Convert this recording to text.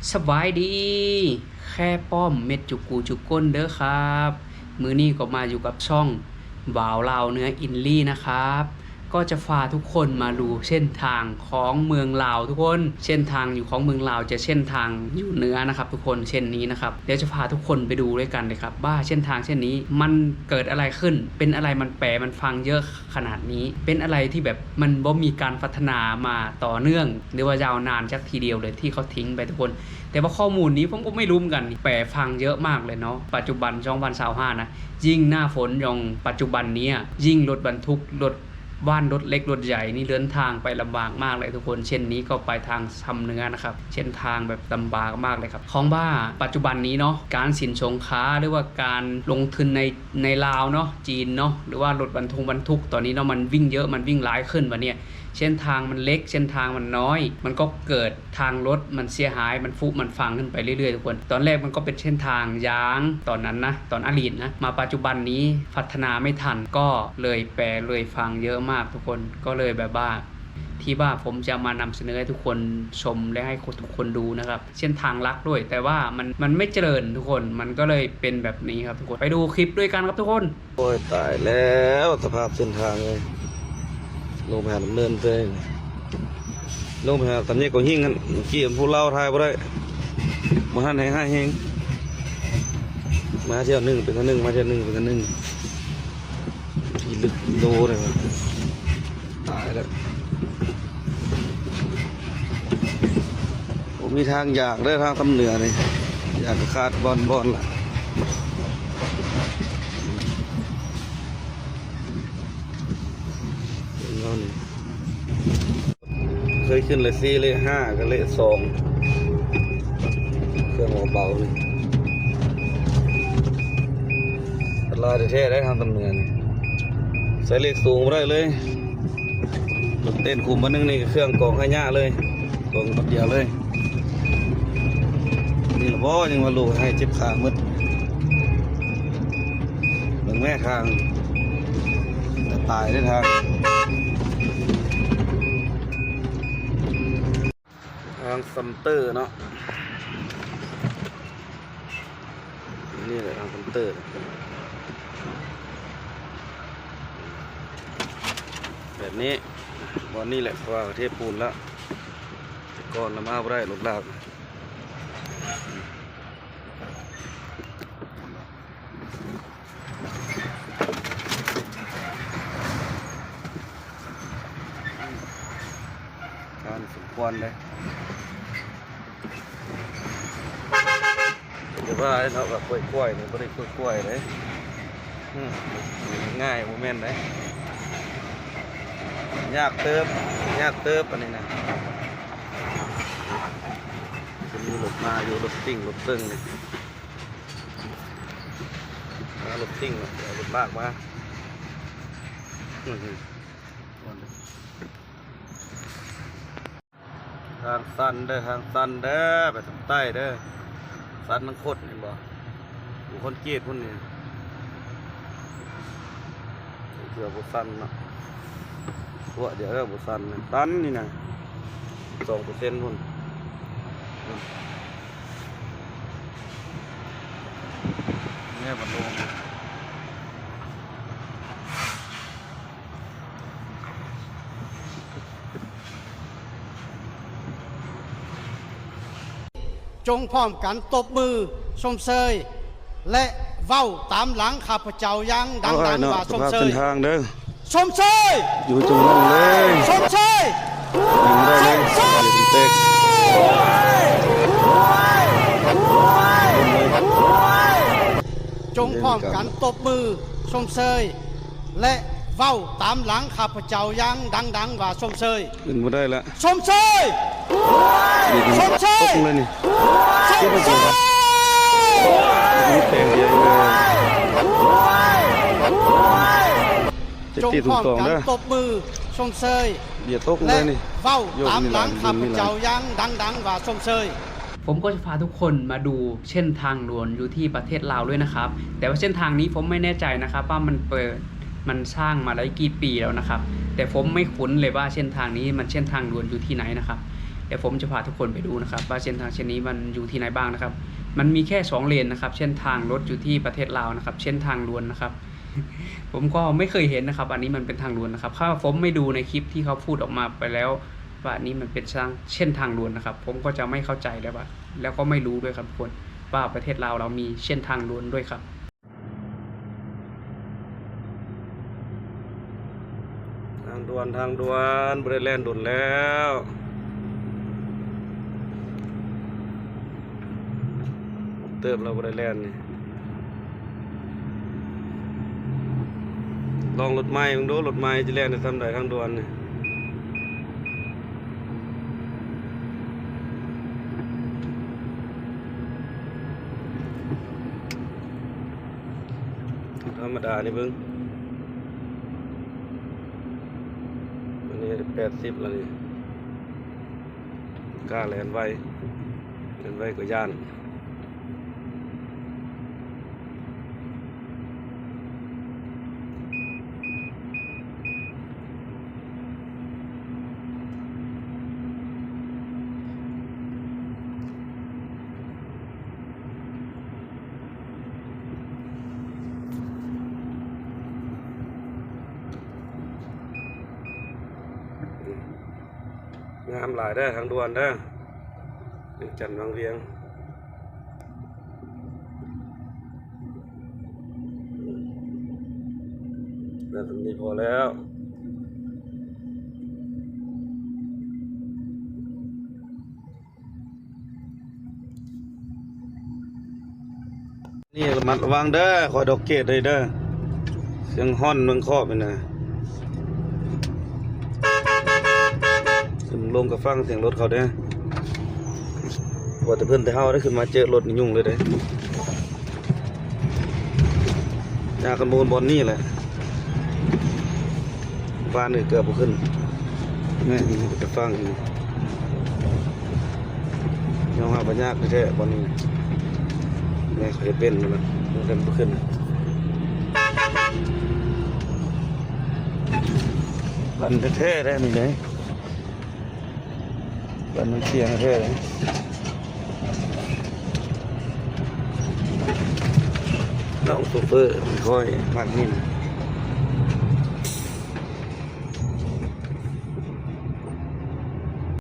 ສະບາຍດີ ແຄປ້ອມເມັດຈຸກູຈຸກົນເດີຄັບ. ມື້ນີ້ກໍມາຢູ່ກັບຊ່ອງບ່າວລາວເໜືອອິນລີນະຄັບ. ກໍຈະພາທຸກຄົນມາດູເສັ້ນທາງຂອງເມືອງລາວທຸກຄົນ. ເສັ້ນທາງຢູ່ຂອງເມືອງລາວຈະເສັ້ນທາງຢູ່ເໜືອນະຄັບທຸກຄົນ ເສັ້ນນີ້ນະຄັບ. ດຽວຈະພາທຸກຄົນໄປດູດ້ວຍກັນເລີຍຄັບ ວ່າເສັ້ນທາງເສັ້ນນີ້ມັນເກີດອະໄລຂຶ້ນ ເປັນອະໄລມັນແປມັນພັງເຍອະ ຂະໜາດນີ້ ເປັນອະໄລທີ່ແບບມັນບໍ່ມີການພັດທະນາມາຕໍ່ເນື່ອງ ຫຼືວ່າຍາວນານຈັກທີດຽວເລີຍທີ່ເຂົາຖິ້ມໄປທຸກຄົນ. ແຕ່ວ່າຂໍ້ມູນນີ້ຜົມກໍໄມ່ຮູ້ຄືກັນ ແປພັງເຍອະມາກເລີຍເນາະ. ປັດຈຸບັນສອງພັນຊາວຫ້ານະ ຍິ່ງໜ້າຝົນຢ່າງປັດຈຸບັນນີ້ ຍິ່ງລົດບັນທຸກ ລົດບ້ານ ລົດເລັກ ລົດໃຫຍ່ນີ້ເດີນທາງໄປລຳບາກມາກເລີຍທຸກຄົນ. ເສັ້ນນີ້ກໍໄປທາງຊຳເໜືອນະຄັບ ເສັ້ນທາງແບບລຳບາກມາກເລີຍຄັບ. ຂອງວ່າປັດຈຸບັນນີ້ເນາະ ການສິນສົງຄາ ຫຼືວ່າການລົງທຶນໃນ ໃນລາວເນາະ ຈີນເນາະ ຫຼືວ່າລົດບັນທຸກ ບັນທຸກຕອນນີ້ເນາະ ມັນວິ່ງເຍອະ ມັນວິ່ງຫຼາຍຂຶ້ນ. ບາດນີ້ເສັ້ນທາງມັນເລັກ ເສັ້ນທາງມັນນ້ອຍ ມັນກໍເກີດທາງລົດມັນເສຍຫາຍ ມັນຜຸມັນຝັງຂຶ້ນໄປເລື້ອຍໆທຸກຄົນ. ຕອນແລກມັນກໍເປັນເສັ້ນທາງຢາງ ຕອນນັ້ນນະ ຕອນອະດີດນະ ມາປັດຈຸບັນນີ້ພັດທະນາໄມ່ທັນ ກໍເລີຍແປເລີຍພັງເຍອະມາກທຸກຄົນ. ກໍເລີຍແບບວ່າ ທີ່ວ່າຜົມຈະມານຳສະເໜີໃຫ້ທຸກຄົນຊົມ ແລະ ໃຫ້ທຸກຄົນດູນະຄັບ ເສັ້ນທາງຫຼັກດ້ວຍ ແຕ່ວ່າມັນ ມັນໄມ່ຈະເລີນທຸກຄົນ ມັນກໍເລີຍເປັນແບບນີ້ຄັບທຸກຄົນ. ໄປດູຄລິບດ້ວຍກັນຄັບທຸກຄົນ. ໂອ້ຍ ຕາຍແລ້ວ ສະພາບເສັ້ນທາງເອີຍ ລົງໄປຫາດຳເນີນເລີຍ ລົງໄປຫາຕຳແຍກກົງຫິ້ງຫັ້ນ. ເມື່ອກີ້ຜູ້ລາວຖ່າຍບໍ່ໄດ້ ບໍ່ທັນໃຫ້ຮ້າຍແຮງ ມາເທື່ອໜຶ່ງເປັນເທື່ອໜຶ່ງ ມາເທື່ອໜຶ່ງເປັນເທື່ອໜຶ່ງ ທີ່ລຶກໂດເລີຍ ຕາຍແລ້ວ. ໂອ້ ມີທາງຢາກເດີ ທາງຕຳເໜືອນີ້ ຢາກກະຂາດບ່ອນໆລະ ເບິ່ງເອົານີ້. ເຄີຍຂຶ້ນເລກສີ່ ເລກຫ້າ ກັບເລກສອງ ເຄື່ອງເບົາໆນີ້ ອັນຕະລາຍແທ້ໆໄດ໋ ທາງຕຳເໜືອນີ້ ໃສ່ເລກສູງບໍ່ໄດ້ເລີຍ. ລົດເຕັ້ນຂຸມບາດໜຶ່ງນີ້ ເຄື່ອງກອງໃຫ້ຍາເລີຍ ກອງບັດດຽວເລີຍ. ນີ້ລະບໍ່ ຍັງວ່າລູກໃຫ້ເຈັບຂາໝົດ. ເບິ່ງແມ້ທາງ ຕາຍເດ້ທາງ ທາງຊຳເຕີເນາະ ນີ້ແຫຼະທາງຊຳເຕີ ແບບນີ້ ບ່ອນນີ້ແຫຼະ ເພາະວ່າເທປູນແລ້ວ ແຕ່ກ່ອນລະມາບໍ່ໄດ້ ລົດລາກ. ທາງນີ້ສົມຄວນເດ້ ຢ່າວ່າເນາະ ວ່າກ້ວຍໆນີ້ ບໍ່ໄດ້ກ້ວຍໆເດ້ ອືມ ງ່າຍບໍ່ແມ່ນເດ້ ຍາກເຕີບ ຍາກເຕີບອັນນີ້ນະ. ຈະມີລົດມາຢູ່ ລົດຕິ່ງ ລົດເຊິ່ງນີ້ ມາລົດຕິ່ງ ເອົາລົດລາກມາ. ທາງຊັນເດີ ທາງຊັນເດີ ໄປທາງໃຕ້ເດີ ຊັນມັນຄົດ ເຫັນບໍ່? ຢູ່ຄອນກຣີດພຸ້ນນີ້ ເກືອບບໍ່ຊັນເນາະ ຕົວະດຽວແລ້ວບໍ່ຊັນ ຕັນນີ້ນະ ສອງເປີເຊັນພຸ້ນ ແມ່ນບໍ່ລົງ. ຈົ່ງພ້ອມກັນຕົບມືຊົມເຊີຍ ແລະ ເວົ້າຕາມຫຼັງຂ້າພະເຈົ້າຢ່າງດັງໆວ່າ ຊົມເຊີຍ ເອີຍເນາະ ສະພາບເສັ້ນທາງເດີ ຊົມເຊີຍ ຢູ່ຈົງລົງເລີຍ ຊົມເຊີຍ ຍິງບໍ່ໄດ້ເລີຍ ເດະເຕັກ ຈົ່ງພ້ອມກັນຕົບມືຊົມເຊີຍ ແລະ ເວົ້າຕາມຫຼັງຂ້າພະເຈົ້າຢ່າງດັງໆວ່າ ຊົມເຊີຍ ຂຶ້ນບໍ່ໄດ້ລະ ຊົມເຊີຍ ຊົມເຊີຍ ຕົກເລີຍນີ້ ເຈັບໄປເບິດລະ ມີແປງດຽວເລີຍ ເຈັບຕີດສູງສອງເດີ ຈົງພ້ອມກັນຕົບມືຊົມເຊີຍ ເບຍຕົກເລີຍນີ້ ແລະ ເວົ້າຕາມຫຼັງຂ້າພະເຈົ້າຢ່າງດັງໆວ່າ ຊົມເຊີຍ. ຜົມກໍຈະພາທຸກຄົນມາດູເສັ້ນທາງດ່ວນຢູ່ທີ່ປະເທດລາວດ້ວຍນະຄັບ ແຕ່ວ່າເສັ້ນທາງນີ້ຜົມໄມ່ແນ່ໃຈນະຄັບວ່າມັນເປີດ ມັນສ້າງມາໄດ້ກີ່ປີແລ້ວນະຄັບ ແຕ່ຜົມໄມ່ຄຸ້ນເລີຍວ່າເສັ້ນທາງນີ້ມັນເສັ້ນທາງດ່ວນຢູ່ທີ່ໃນນະຄັບ. แต่ผมจะพาทุกคนไปดูนะครับ ว่าเส้นทางเส้นนี้มันอยู่ที่ไหนบ้างนะครับ มันมีแค่สองเลนนะครับ เส้นทางรถอยู่ที่ประเทศลาวนะครับ เส้นทางด่วนนะครับ ผมก็ไม่เคยเห็นนะครับ อันนี้มันเป็นทางด่วนนะครับ ถ้าผมไม่ดูในคลิปที่เขาพูดออกมาไปแล้ว ว่าอันนี้มันเป็นทาง เส้นทางด่วนนะครับ ผมก็จะไม่เข้าใจแล้วว่า แล้วก็ไม่รู้ด้วยครับทุกคน ว่าประเทศลาวเรามีเส้นทางด่วนด้วยครับ ທາງດ່ວນ ທາງດ່ວນ ບໍ່ໄດ້ແລ່ນດົນແລ້ວ ເຕີບແລ້ວບໍ່ໄດ້ແລ່ນນີ້ ລອງລົດໃໝ່ເບິ່ງດູ ລົດໃໝ່ຈະແລ່ນໄດ້ສ່ຳໃດ ທາງດ່ວນນີ້. ທຳມະດານີ້ເບິ່ງ ອັນນີ້ແປດສິບແລ້ວນີ້ ກ້າແລ່ນໄວ ແລ່ນໄວກໍຢ້ານ. ງາມຫຼາຍເດີ ທາງດ່ວນເດີ ວຽງຈັນວັງວຽງ ແລ້ວນີ້ພໍແລ້ວ. ນີ້ລະມັດລະວັງເດີ ຄອຍດັອກເກດໃຫ້ເດີ ສຽງຮອນເມືອງຄອບນີ້ນະ ຂຶ້ນລົງກະຟັງສຽງລົດເຂົາເດີ ວ່າແຕ່ເພິ່ນແຕ່ເຮົາໄດ້ຂຶ້ນມາເຈີລົດນີ້ຫຍຸ້ງເລີຍເດ້. ຍາກັນໝູນບ່ອນນີ້ແຫຼະ ບ້ານອື່ນເກືອບບໍ່ຂຶ້ນ ແມ່ນ ໄປຟັງ ຍອມຮັບວ່າຍາກແທ້ໆບ່ອນນີ້ ແມ່ນ ເຂົາເຮັດເປັນແລ້ວ ແຕ່ບໍ່ຂຶ້ນ ປັ່ນແທ້ໆແທ້ນີ້ເດ້. ບ້ານມັນສ່ຽງແທ້ ນ້ອງໂຊເຟີ ຂ້ອຍມັກນີ້ນະ.